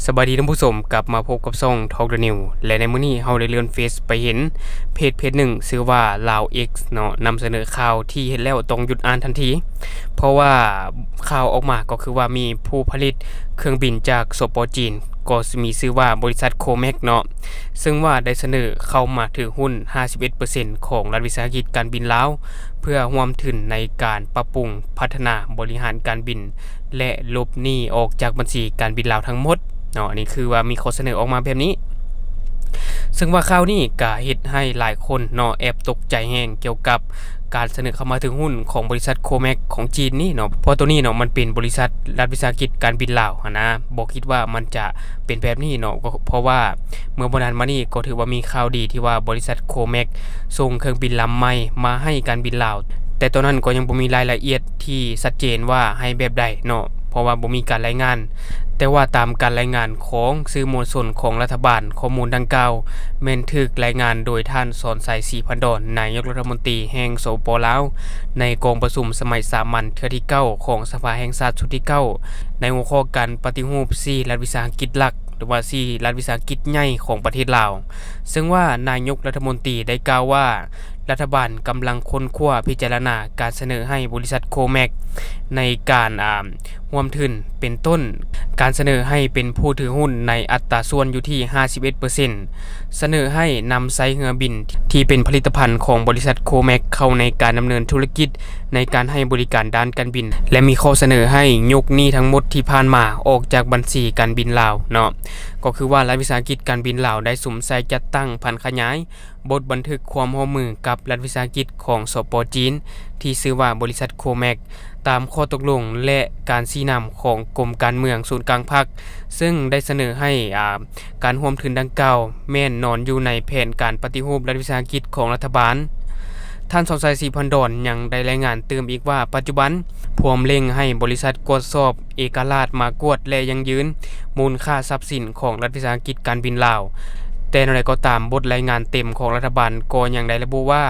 ສະບາຍດີທ່ານຜູ້ຊົມ, ກັບມາພົບກັບຊ່ອງ Talk the News ແລະ ໃນມື້ນີ້ເຮົາໄດ້ເລື່ອນເຟສໄປເຫັນເພຈເພຈໜຶ່ງ ຊື່ວ່າ Lao X ເນາະ, ນຳສະເໜີຂ່າວທີ່ເຫັນແລ້ວຕ້ອງຢຸດອ່ານທັນທີ ເພາະວ່າຂ່າວອອກມາກໍຄືວ່າມີຜູ້ຜະລິດເຄື່ອງບິນຈາກ ສປ ຈີນ ກໍມີຊື່ວ່າບໍລິສັດ Comac ເນາະ, ເຊິ່ງວ່າໄດ້ສະເໜີເຂົ້າມາຖືຫຸ້ນຫ້າສິບເອັດເປີເຊັນຂອງລັດວິສາຫະກິດການບິນລາວ ເພື່ອຮ່ວມທຶນໃນການປັບປຸງພັດທະນາບໍລິຫານການບິນ ແລະ ລົບໜີ້ອອກຈາກບັນຊີການບິນລາວທັງໝົດເນາະ. ອັນນີ້ຄືວ່າມີຂໍ້ສະເໜີອອກມາແບບນີ້ ເຊິ່ງວ່າຂ່າວນີ້ກະເຮັດໃຫ້ຫຼາຍຄົນເນາະ ແອບຕົກໃຈແຮງກ່ຽວກັບການສະເໜີເຂົ້າມາຖືຫຸ້ນຂອງບໍລິສັດ Comac ຂອງຈີນນີ້ເນາະ, ເພາະໂຕນີ້ເນາະ ມັນເປັນບໍລິສັດລັດວິສາຫະກິດການບິນລາວຫັ້ນນະ, ບໍ່ຄິດວ່າມັນຈະເປັນແບບນີ້ເນາະ, ກໍເພາະວ່າເມື່ອບໍ່ນານມານີ້ກໍຖືວ່າມີຂ່າວດີທີ່ວ່າບໍລິສັດ Comac ສົ່ງເຄື່ອງບິນລຳໃໝ່ມາໃຫ້ການບິນລາວ, ແຕ່ຕອນນັ້ນກໍຍັງບໍ່ມີລາຍລະອຽດທີ່ຊັດເຈນວ່າໃຫ້ແບບໃດເນາະ ເພາະວ່າບໍ່ມີການລາຍງານ. ແຕ່ວ່າຕາມການລາຍງານຂອງສື່ມວນຊົນຂອງລັດຖະບານ, ຂໍ້ມູນດັ່ງກ່າວແມ່ນຖືກລາຍງານໂດຍທ່ານ ສອນໄຊ ສີພັນດອນ ນາຍົກລັດຖະມົນຕີແຫ່ງ ສປປ ລາວ ໃນກອງປະຊຸມສະໄໝສາມັນເທື່ອທີເກົ້າຂອງສະພາແຫ່ງຊາດຊຸດທີເກົ້າ ໃນຫົວຂໍ້ການປະຕິຮູບສີ່ລັດວິສາຫະກິດຫຼັກ ຫຼືວ່າສີ່ລັດວິສາຫະກິດໃຫຍ່ຂອງປະເທດລາວ, ເຊິ່ງວ່ານາຍົກລັດຖະມົນຕີໄດ້ກ່າວວ່າ ລັດຖະບານກຳລັງຄົ້ນຄວ້າພິຈາລະນາການສະເໜີໃຫ້ບໍລິສັດ Comac ໃນການ ອາ ຮ່ວມທຶນ ເປັນຕົ້ນ ການສະເໜີໃຫ້ເປັນຜູ້ຖືຫຸ້ນໃນອັດຕາສ່ວນຢູ່ທີ່ຫ້າສິບເອັດເປີເຊັນ, ສະເໜີໃຫ້ນຳໃຊ້ເຮືອບິນທີ່ເປັນຜະລິດຕະພັນຂອງບໍລິສັດ Comac ເຂົ້າໃນການດຳເນີນທຸລະກິດໃນການໃຫ້ບໍລິການດ້ານການບິນ ແລະ ມີຂໍ້ສະເໜີໃຫ້ຍົກໜີ້ທັງໝົດທີ່ຜ່ານມາອອກຈາກບັນຊີການບິນລາວເນາະ. ກໍຄືວ່າລັດວິສາຫະກິດການບິນລາວໄດ້ສຸມໃສ່ຈັດຕັ້ງຜັນຂະຫຍາຍ ບົດບັນທຶກຄວາມຮ່ວມມືກັບລັດວິສາຫະກິດຂອງ ສປ ຈີນ ທີ່ຊື່ວ່າບໍລິສັດ Comac ຕາມຂໍ້ຕົກລົງ ແລະ ການຊີ້ນຳຂອງກົມການເມືອງສູນກາງພັກ ເຊິ່ງໄດ້ສະເໜີໃຫ້ ອາ ການຮ່ວມທຶນດັ່ງກ່າວແມ່ນນອນຢູ່ໃນແຜນການປະຕິຮູບລັດວິສາຫະກິດຂອງລັດຖະບານ. ທ່ານ ສອນໄຊ ສີພັນດອນ ຍັງໄດ້ລາຍງານຕື່ມອີກວ່າ ປັດຈຸບັນພວມເລັ່ງໃຫ້ບໍລິສັດກວດສອບ ເອກະລາດມາກວດ ແລະ ຢັ້ງຢືນມູນຄ່າຊັບສິນຂອງລັດວິສາຫະກິດການບິນລາວ. ແຕ່ແນວໃດກໍຕາມ, ບົດລາຍງານເຕັມຂອງລັດຖະບານກໍຍັງໄດ້ລະບຸວ່າ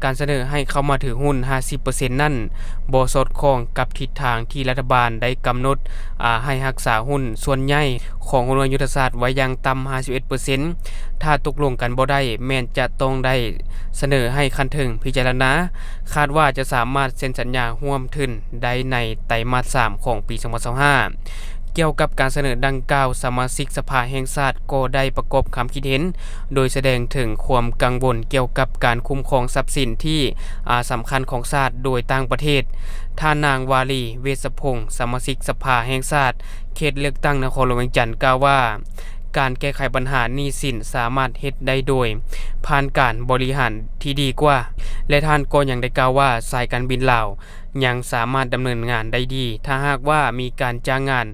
ການສະເໜີໃຫ້ເຂົ້າມາຖືຫຸ້ນຫ້າສິບເປີເຊັນນັ້ນ ບໍ່ສອດຄ່ອງກັບທິດທາງທີ່ລັດຖະບານໄດ້ກຳນົດ ອາ ໃຫ້ຮັກສາຫຸ້ນສ່ວນໃຫຍ່ຂອງຫົວໜ່ວຍຍຸດທະສາດໄວ້ຢ່າງຕ່ຳຫ້າສິບເອັດເປີເຊັນ. ຖ້າຕົກລົງກັນບໍ່ໄດ້ ແມ່ນຈະຕ້ອງໄດ້ສະເໜີໃຫ້ຂັ້ນເທິງພິຈາລະນາ. ຄາດວ່າຈະສາມາດເຊັນສັນຍາຮ່ວມທຶນ ໄດ້ໃນໄຕມາດສາມຂອງປີສອງພັນຊາວຫ້າ. ກ່ຽວກັບການສະເໜີດັ່ງກ່າວ, ສະມາຊິກສະພາແຫ່ງຊາດກໍໄດ້ປະກອບຄຳຄິດເຫັນ ໂດຍສະແດງເຖິງຄວາມກັງວົນກ່ຽວກັບການຄຸ້ມຄອງຊັບສິນທີ່ ອາ ສຳຄັນຂອງຊາດໂດຍຕ່າງປະເທດ. ທ່ານນາງ ວາລີ ເວດສະພົງ ສະມາຊິກສະພາແຫ່ງຊາດ ເຂດເລືອກຕັ້ງນະຄອນຫຼວງວຽງຈັນ ກ່າວວ່າ ການແກ້ໄຂບັນຫາໜີ້ສິນສາມາດເຮັດໄດ້ໂດຍຜ່ານການບໍລິຫານທີ່ດີກວ່າ ແລະ ທ່ານກໍຍັງໄດ້ກ່າວວ່າ ສາຍການບິນລາວ ຍັງສາມາດດຳເນີນງານໄດ້ດີ ຖ້າຫາກວ່າມີການຈ້າງງານ,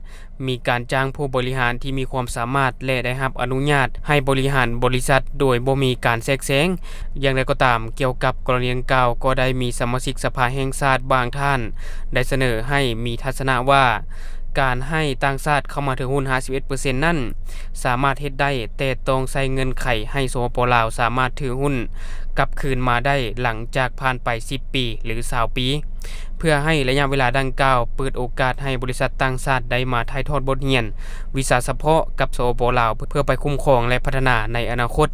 ມີການຈ້າງຜູ້ບໍລິຫານທີ່ມີຄວາມສາມາດ ແລະ ໄດ້ຮັບອະນຸຍາດໃຫ້ບໍລິຫານບໍລິສັດໂດຍບໍ່ມີການແຊກແຊງ. ຢ່າງໃດກໍຕາມ, ກ່ຽວກັບກໍລະນີດັ່ງກ່າວ, ກໍໄດ້ມີສະມາຊິກສະພາແຫ່ງຊາດບາງທ່ານໄດ້ສະເໜີໃຫ້ມີທັດສະນະວ່າ ການໃຫ້ຕ່າງຊາດເຂົ້າມາຖືຫຸ້ນຫ້າສິບເອັດເປີເຊັນນັ້ນ ສາມາດເຮັດໄດ້, ແຕ່ຕ້ອງໃສ່ເງື່ອນໄຂໃຫ້ ສປປ ລາວ ສາມາດຖືຫຸ້ນກັບຄືນມາໄດ້ຫຼັງຈາກຜ່ານໄປສິບປີ ຫຼື ຊາວປີ ເພື່ອໃຫ້ໄລຍະເວລາດັ່ງກ່າວເປີດໂອກາດໃຫ້ບໍລິສັດຕ່າງຊາດໄດ້ມາຖ່າຍທອດບົດຮຽນວິຊາສະເພາະກັບ ສປປ ລາວ ເພື່ອໄປຄຸ້ມຄອງ ແລະ ພັດທະນາໃນອະນາຄົດ.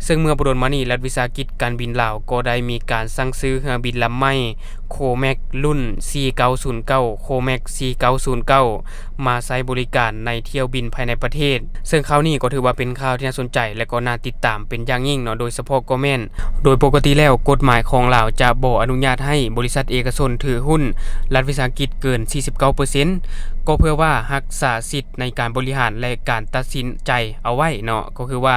ເຊິ່ງເມື່ອບໍ່ດົນມານີ້ ລັດວິສາຫະກິດການບິນລາວກໍໄດ້ມີການສັ່ງຊື້ເຮືອບິນລຳໃໝ່ Comac ລຸ້ນສີ່ເກົ້າສູນເກົ້າ Comac ສີ່ເກົ້າສູນເກົ້າ ມາໃຊ້ບໍລິການໃນຖ້ຽວບິນພາຍໃນປະເທດ. ເຊິ່ງຂ່າວນີ້ກໍຖືວ່າເປັນຂ່າວທີ່ໜ້າສົນໃຈ ແລະ ກໍໜ້າຕິດຕາມເປັນຢ່າງຍິ່ງເນາະ, ໂດຍສະເພາະກໍແມ່ນ ໂດຍປົກກະຕິແລ້ວ ກົດໝາຍຂອງລາວຈະບໍ່ອະນຸຍາດໃຫ້ບໍລິສັດເອກະຊົນຖືຫຸ້ນລັດວິສາຫະກິດເກີນສີ່ສິບເກົ້າເປີເຊັນ ກໍເພື່ອວ່າຮັກສາສິດໃນການບໍລິຫານ ແລະ ການຕັດສິນໃຈເອົາໄວ້ເນາະ. ກໍຄືວ່າ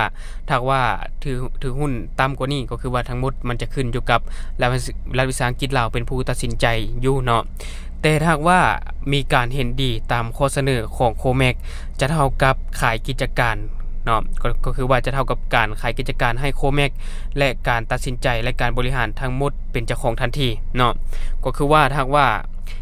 ຖ້າຫາກວ່າຖື ຖືຫຸ້ນຕ່ຳກວ່ານີ້ ກໍຄືວ່າທັງໝົດມັນຈະຂຶ້ນຢູ່ກັບລັດວິສາ ລັດວິສາຫະກິດລາວເປັນຜູ້ຕັດສິນໃຈຢູ່ເນາະ. ແຕ່ຖ້າຫາກວ່າມີການເຫັນດີຕາມຂໍ້ສະເໜີຂອງ Comac ຈະເທົ່າກັບຂາຍກິດຈະການເນາະ, ກໍ ກໍຄືວ່າຈະເທົ່າກັບການຂາຍກິດຈະການໃຫ້ Comac ແລະ ການຕັດສິນໃຈ ແລະ ການບໍລິຫານທັງໝົດເປັນເຈົ້າຂອງທັນທີເນາະ. ກໍຄືວ່າຖ້າຫາກວ່າ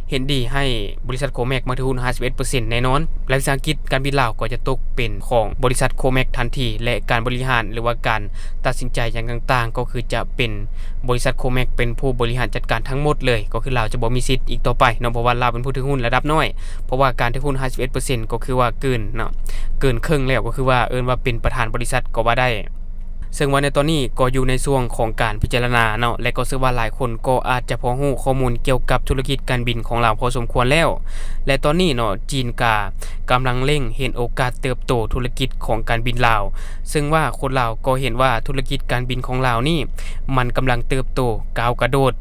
ເຫັນດີໃຫ້ບໍລິສັດໂຄແມັກມາຖືຫຸ້ນຫ້າສິບເອັດເປີເຊັນແນ່ນອນ. ລັດວິສາຫະກິດການບິນລາວກໍຈະຕົກເປັນຂອງບໍລິສັດໂຄແມັກທັນທີ ແລະ ການບໍລິຫານ ຫຼືວ່າການຕັດສິນໃຈຫຍັງຕ່າງໆ ກໍຄືຈະເປັນບໍລິສັດໂຄແມັກເປັນຜູ້ບໍລິຫານຈັດການທັງໝົດເລີຍ. ກໍຄືລາວຈະບໍ່ມີສິດອີກຕໍ່ໄປເນາະ ເພາະວ່າລາວເປັນຜູ້ຖືຫຸ້ນລະດັບນ້ອຍ. ເພາະວ່າການຖືຫຸ້ນຫ້າສິບເອັດເປີເຊັນກໍຄືວ່າເກີນເນາະ ເກີນເຄິ່ງແລ້ວ ກໍຄືວ່າເອີ້ນວ່າເປັນປະທານບໍລິສັດກໍວ່າໄດ້. ເຊິ່ງວ່າໃນຕອນນີ້ກໍຢູ່ໃນຊ່ວງຂອງການພິຈາລະນາເນາະ ແລະ ກໍເຊື່ອວ່າຫຼາຍຄົນກໍອາດຈະພໍຮູ້ຂໍ້ມູນກ່ຽວກັບທຸລະກິດການບິນຂອງລາວພໍສົມຄວນແລ້ວ. ແລະ ຕອນນີ້ເນາະ ຈີນກະກຳລັງເລັ່ງເຫັນໂອກາດເຕີບໂຕທຸລະກິດຂອງການບິນລາວ ເຊິ່ງວ່າຄົນລາວກໍເຫັນວ່າທຸລະກິດການບິນຂອງລາວນີ້ ມັນກຳລັງເຕີບໂຕກ້າວກະໂດດ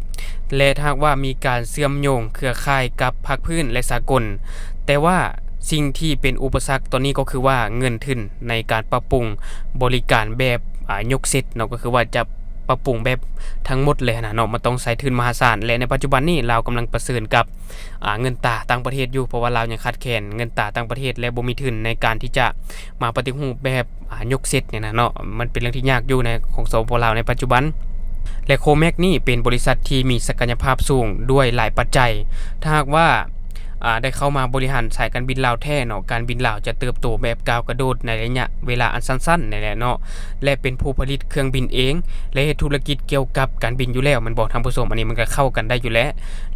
ແລະ ຖ້າຫາກວ່າມີການເຊື່ອມໂຍງເຄືອຂ່າຍກັບພາກພື້ນ ແລະ ສາກົນ, ແຕ່ວ່າສິ່ງທີ່ເປັນອຸປະສັກຕອນນີ້ກໍຄືວ່າເງິນທຶນໃນການປັບປຸງບໍລິການແບບ ອາ ຍົກເຊັດເນາະ ກໍຄືວ່າຈະປັບປຸງແບບທັງໝົດເລີຍຫັ້ນນະເນາະ ມັນຕ້ອງໃຊ້ທຶນມະຫາສານ ແລະ ໃນປັດຈຸບັນນີ້ລາວກຳລັງປະເຊີນກັບ ອາ ເງິນຕາຕ່າງປະເທດຢູ່ ເພາະວ່າລາວຍັງຂາດແຄນເງິນຕາຕ່າງປະເທດ ແລະ ບໍ່ມີທຶນໃນການທີ່ຈະມາປະຕິຮູບແບບ ອາ ຍົກເຊັດນີ້ນະເນາະ ມັນເປັນເລື່ອງທີ່ຍາກຢູ່ໃນຂອງ ສປປ ລາວໃນປັດຈຸບັນ. ແລະ ໂຄແມັກນີ້ເປັນບໍລິສັດທີ່ມີສັກກະຍະພາບສູງດ້ວຍຫຼາຍປັດໄຈ. ຖ້າຫາກວ່າ ອາ ໄດ້ເຂົ້າມາບໍລິຫານສາຍການບິນລາວແທ້ເນາະ ການບິນລາວຈະເຕີບໂຕແບບກ້າວກະໂດດໃນໄລຍະເວລາອັນສັ້ນໆນີ້ແຫຼະເນາະ ແລະ ເປັນຜູ້ຜະລິດເຄື່ອງບິນເອງ ແລະ ເຮັດທຸລະກິດກ່ຽວກັບການບິນຢູ່ແລ້ວແມ່ນບໍ່ທ່ານຜູ້ຊົມ? ອັນນີ້ມັນກໍເຂົ້າກັນໄດ້ຢູ່ແລ້ວ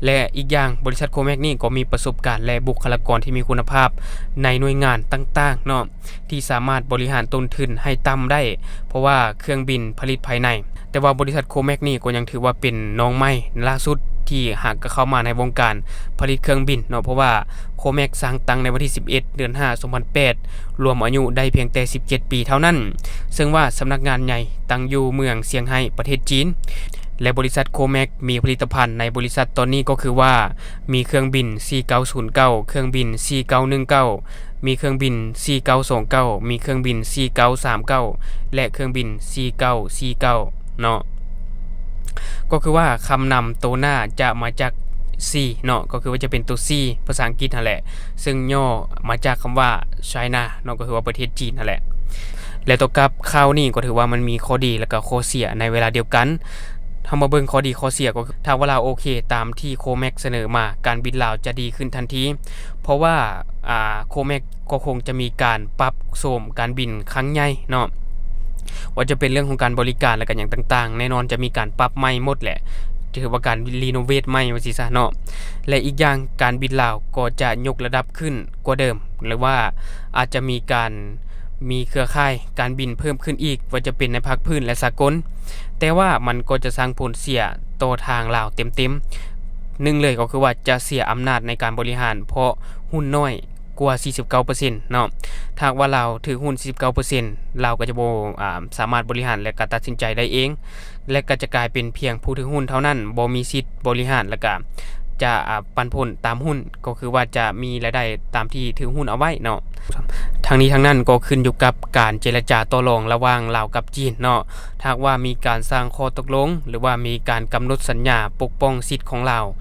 ແລະ ອີກຢ່າງບໍລິສັດໂຄແມັກນີ້ກໍມີປະສົບການ ແລະ ບຸກຄະລາກອນທີ່ມີຄຸນນະພາບໃນໜ່ວຍງານຕ່າງໆເນາະ ທີ່ສາມາດບໍລິຫານຕົ້ນທຶນໃຫ້ຕ່ຳໄດ້ ເພາະວ່າເຄື່ອງບິນຜະລິດພາຍໃນ. ແຕ່ວ່າບໍລິສັດໂຄແມັກນີ້ກໍຍັງຖືວ່າເປັນນ້ອງໃໝ່ລ່າສຸດທີ່ຫາກກະເຂົ້າມາໃນວົງການຜະລິດເຄື່ອງບິນເນາະ ເພາະວ່າໂຄແມັກສ້າງຕັ້ງໃນວັນທີສິບເອັດ ເດືອນຫ້າ ສອງພັນແປດ ລວມອາຍຸໄດ້ພຽງແຕ່ສິບເຈັດປີເທົ່ານັ້ນ ເຊິ່ງວ່າສຳນັກງານໃຫຍ່ຕັ້ງຢູ່ເມືອງຊຽງໄຮ້ ປະເທດຈີນ ແລະ ບໍລິສັດໂຄແມັກມີຜະລິດຕະພັນໃນບໍລິສັດຕອນນີ້ກໍຄືວ່າ ມີເຄື່ອງບິນສີ່ເກົ້າສູນເກົ້າ ເຄື່ອງບິນສີ່ເກົ້າໜຶ່ງເກົ້າ ມີເຄື່ອງບິນສີ່ເກົ້າສອງເກົ້າ ມີເຄື່ອງບິນສີ່ເກົ້າສາມເກົ້າ ແລະ ເຄື່ອງບິນສີ່ເກົ້າສີ່ເກົ້າເນາະ ກໍຄືວ່າຄຳນຳໂຕໜ້າຈະມາຈາກ C ເນາະ ກໍຄືວ່າຈະເປັນໂຕ C ພາສາອັງກິດຫັ້ນແຫຼະ ເຊິ່ງຫຍໍ້ມາຈາກຄຳວ່າ China ເນາະ ກໍຄືວ່າປະເທດຈີນຫັ້ນແຫຼະ. ແລະ ຕໍ່ກັບຂ່າວນີ້ກໍຖືວ່າມັນມີຂໍ້ດີ ແລະ ກໍຂໍ້ເສຍໃນເວລາດຽວກັນ. ເຮົາມາເບິ່ງຂໍ້ດີຂໍ້ເສຍ ກໍຄືຖ້າວ່າລາວໂອເຄຕາມທີ່ໂຄແມັກສະເໜີມາ ການບິນລາວຈະດີຂຶ້ນທັນທີ ເພາະວ່າ ອາ ໂຄແມັກກໍຄົງຈະມີການປັບໂສມການບິນຄັ້ງໃຫຍ່ເນາະ ວ່າຈະເປັນເລື່ອງຂອງການບໍລິການ ແລະ ກະຫຍັງຕ່າງໆ ແນ່ນອນຈະມີການປັບໃໝ່ໝົດແຫຼະ ຖືວ່າການຣີໂນເວດໃໝ່ວ່າຊີ້ຊະເນາະ ແລະ ອີກຢ່າງການບິນລາວກໍຈະຍົກລະດັບຂຶ້ນກວ່າເດີມ ຫຼືວ່າອາດຈະມີການ ມີເຄືອຂ່າຍການບິນເພີ່ມຂຶ້ນອີກ ວ່າຈະເປັນໃນພາກພື້ນ ແລະ ສາກົນ ແຕ່ວ່າມັນກໍຈະສ້າງຜົນເສຍຕໍ່ທາງລາວເຕັມໆ. ໜຶ່ງເລີຍກໍຄືວ່າຈະເສຍອຳນາດໃນການບໍລິຫານ ເພາະຫຸ້ນນ້ອຍກວ່າສີ່ສິບເກົ້າເປີເຊັນເນາະ. ຖ້າຫາກວ່າລາວຖືກຫຸ້ນສີ່ສິບເກົ້າເປີເຊັນ ລາວກໍຈະບໍ່ ອາ ສາມາດບໍລິຫານ ແລະ ກະຕັດສິນໃຈໄດ້ເອງ ແລະ ກໍຈະກາຍເປັນພຽງຜູ້ຖືຫຸ້ນເທົ່ານັ້ນ ບໍ່ມີສິດບໍລິຫານ ແລະ ກະຈະ ອາ ປັນຜົນຕາມຫຸ້ນ ກໍຄືວ່າຈະມີລາຍໄດ້ຕາມທີ່ຖືຫຸ້ນເອົາໄວ້ເນາະ. ທັງນີ້ທັງນັ້ນກໍຂຶ້ນຢູ່ກັບການເຈລະຈາຕໍ່ລອງລະຫວ່າງລາວກັບຈີນເນາະ. ຖ້າຫາກວ່າມີການສ້າງຂໍ້ຕົກລົງ ຫຼືວ່າມີການກຳນົດສັນຍາປົກປ້ອງສິດຂອງລາວ,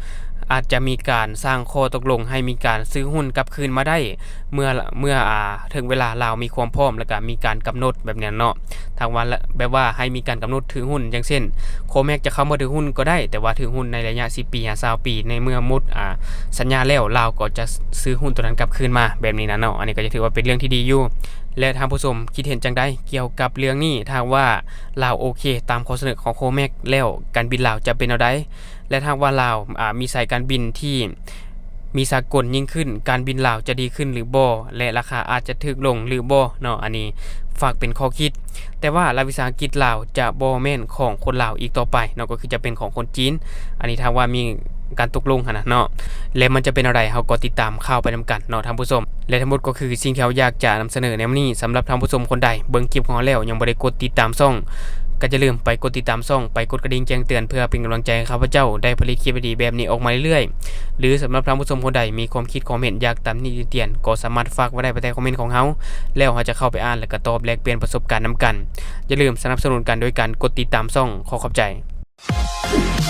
ອາດຈະມີການສ້າງຂໍ້ຕົກລົງໃຫ້ມີການຊື້ຫຸ້ນກັບຄືນມາໄດ້ ເມື່ອ ເມື່ອ ອາ ເຖິງເວລາລາວມີຄວາມພ້ອມ ແລ້ວກະມີການກຳນົດແບບນີ້ເນາະ. ຖ້າຫາກວ່າ ແບບວ່າໃຫ້ມີການກຳນົດຖືຫຸ້ນ ຢ່າງເຊັ່ນ ໂຄແມັກຈະເຂົ້າມາຖືຫຸ້ນກໍໄດ້ ແຕ່ວ່າຖືຫຸ້ນໃນໄລຍະສິບປີຫາຊາວປີ ໃນເມື່ອໝົດ ອາ ສັນຍາແລ້ວ ລາວກໍຈະຊື້ຫຸ້ນໂຕນັ້ນກັບຄືນມາ ແບບນີ້ນະເນາະ. ອັນນີ້ກໍຈະຖືວ່າເປັນເລື່ອງທີ່ດີຢູ່ ແລະ ທ່ານຜູ້ຊົມຄິດເຫັນຈັ່ງໃດກ່ຽວກັບເລື່ອງນີ້? ຖ້າຫາກວ່າລາວໂອເຄຕາມຂໍ້ສະເໜີຂອງໂຄແມັກແລ້ວ ການບິນລາວຈະເປັນແນວໃດ? ແລະ ຖ້າຫາກວ່າລາວ ອາ ມີສາຍການບິນທີ່ ມີສາກົນຍິ່ງຂຶ້ນ ການບິນລາວຈະດີຂຶ້ນຫຼືບໍ່ ແລະ ລາຄາອາດຈະຖືກລົງຫຼືບໍ່ເນາະ? ອັນນີ້ຝາກເປັນຂໍ້ຄິດ. ແຕ່ວ່າລັດວິສາຫະກິດລາວຈະບໍ່ແມ່ນຂອງຄົນລາວອີກຕໍ່ໄປເນາະ, ກໍຄືຈະເປັນຂອງຄົນຈີນ. ອັນນີ້ຖ້າວ່າມີການຕົກລົງຫັ້ນນະເນາະ, ແລະ ມັນຈະເປັນແນວໃດ ເຮົາກໍຕິດຕາມຂ່າວໄປນຳກັນເນາະທ່ານຜູ້ຊົມ. ແລະ ທັງໝົດກໍຄືສິ່ງທີ່ເຮົາຢາກຈະນຳສະເໜີໃນມື້ນີ້. ສຳລັບທ່ານຜູ້ຊົມຄົນໃດເບິ່ງຄລິບຂອງເຮົາແລ້ວ ຍັງບໍ່ໄດ້ກົດຕິດຕາມຊ່ອງ ກໍຢ່າລືມໄປກົດຕິດຕາມຊ່ອງ, ໄປກົດກະດິ່ງແຈ້ງເຕືອນ ເພື່ອເປັນກຳລັງໃຈໃຫ້ຂ້າພະເຈົ້າໄດ້ຜະລິດຄລິບດີໆແບບນີ້ອອກມາເລື້ອຍໆ. ຫຼື ສຳລັບທ່ານຜູ້ຊົມຄົນໃດມີຄວາມຄິດຄວາມເຫັນຢາກຕຳໜິຕິຕຽນ ກໍສາມາດຝາກໄວ້ໄດ້ພາຍໃຕ້ຄອມເມັນຂອງເຮົາ, ແລ້ວເຮົາຈະເຂົ້າໄປອ່ານ ແລະ ກໍຕອບແລກປ່ຽນປະສົບການນຳກັນ. ຢ່າລືມສະໜັບສະໜູນກັນໂດຍການກົດຕິດຕາມຊ່ອງ. ຂໍຂອບໃຈ.